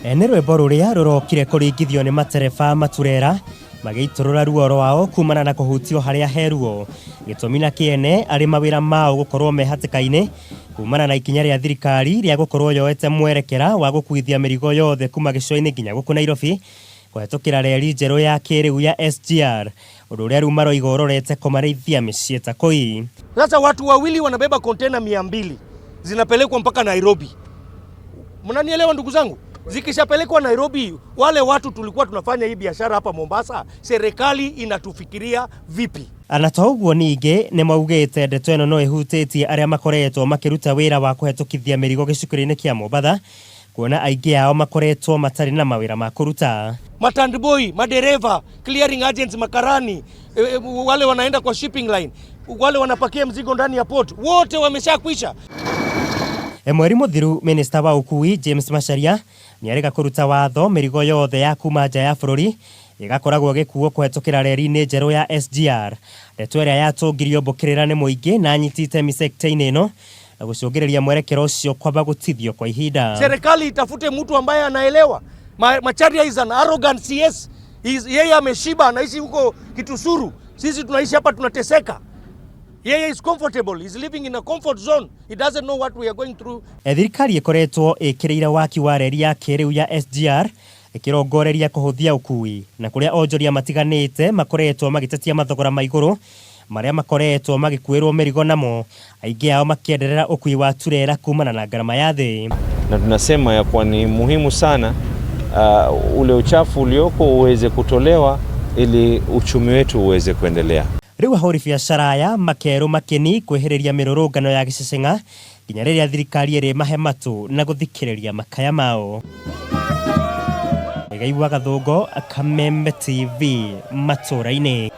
Nĩ rwĩmbo rũrĩa rũrokire kũringithio nĩ matereba maturera magĩitũrũra ruo rwao kumana na kũhutio harĩa he ruo. Gĩtũmi na kĩene arĩ mawĩra mao gũkorwo me hatĩka-inĩ kumana na ikinya rĩa thirikari rĩa gũkorwo yoete mwerekera wa gũkuithia mĩrigo yothe kuma gĩcũa-inĩ nginya gũkũ Nairobi kũhetũkĩra reri njerũ ya kĩrĩu ya SGR, ũndũ ũrĩa rĩu maroiga ũrorete kũmarĩithia mĩciĩ ta kũi. Sasa watu wawili wanabeba kontena 200 zinapelekwa mpaka Nairobi. Mnanielewa ndugu zangu? Zikishapelekwa Nairobi, wale watu tulikuwa tunafanya hii biashara hapa Mombasa, serikali inatufikiria vipi? Na to ũguo ningĩ nĩ maugĩte ndeto ĩno no ĩhutĩtie arĩa makoretwo makĩruta wĩra wa kũhetũkithia mĩrigo gĩcukĩro-inĩ kĩa Mombatha, kuona aingĩ ao makoretwo matarĩ na mawĩra ma kũruta. Matandiboi, madereva, clearing agents, makarani, wale wanaenda kwa shipping line, wale wanapakia mzigo ndani ya port, wote wameshakwisha. Mweri mũthiru minista wa ũkui James Macharia nĩarĩga kũruta watho mĩrigo yothe ya kuma nja ya bũrũri ĩgakoragwo ĩgĩkuo kũhetũkĩra reri-inĩ njerũ ya SGR, ndeto ĩrĩa yatũngirio mbũkĩrĩra nĩ mũingĩ na anyiti itemi sekta-inĩ ĩno na gũcũngĩrĩria mwerekero ũcio kwamba gũtithio kwa ihinda. Serikali itafute mtu ambaye anaelewa. Macharia is an arrogant CS. Yeye ameshiba, anaishi huko Kitusuru. Sisi tunaishi hapa tunateseka. Yeye is comfortable. He's living in a comfort zone. He doesn't know what we are going through. Thirikari ĩkoretwo ĩkĩrĩire waki wa reri ya kĩrĩu ya SGR ĩkĩrongoreria kũhũthia ũkui na kũrĩa onjoria matiganĩte makoretwo magĩtetia mathogora ma igũrũ marĩa makoretwo magĩkuĩrwo mĩrigo namo, aingĩ ao makĩenderera ũkui wa turera kumana na ngarama ya thĩ. Na tunasema ya kuwa ni muhimu sana ule uchafu ulioko uweze kutolewa ili uchumi wetu uweze kuendelea. Rĩu ahũri biacara aya makerwo makeni kwĩhĩrĩria mĩrũrũngano ya gĩceceng'a nginya rĩrĩa thirikari ĩrĩmahe matũ na gũthikĩrĩria makaya mao. Muigai wa Gathũngũ, Kameme TV, matũra-inĩ.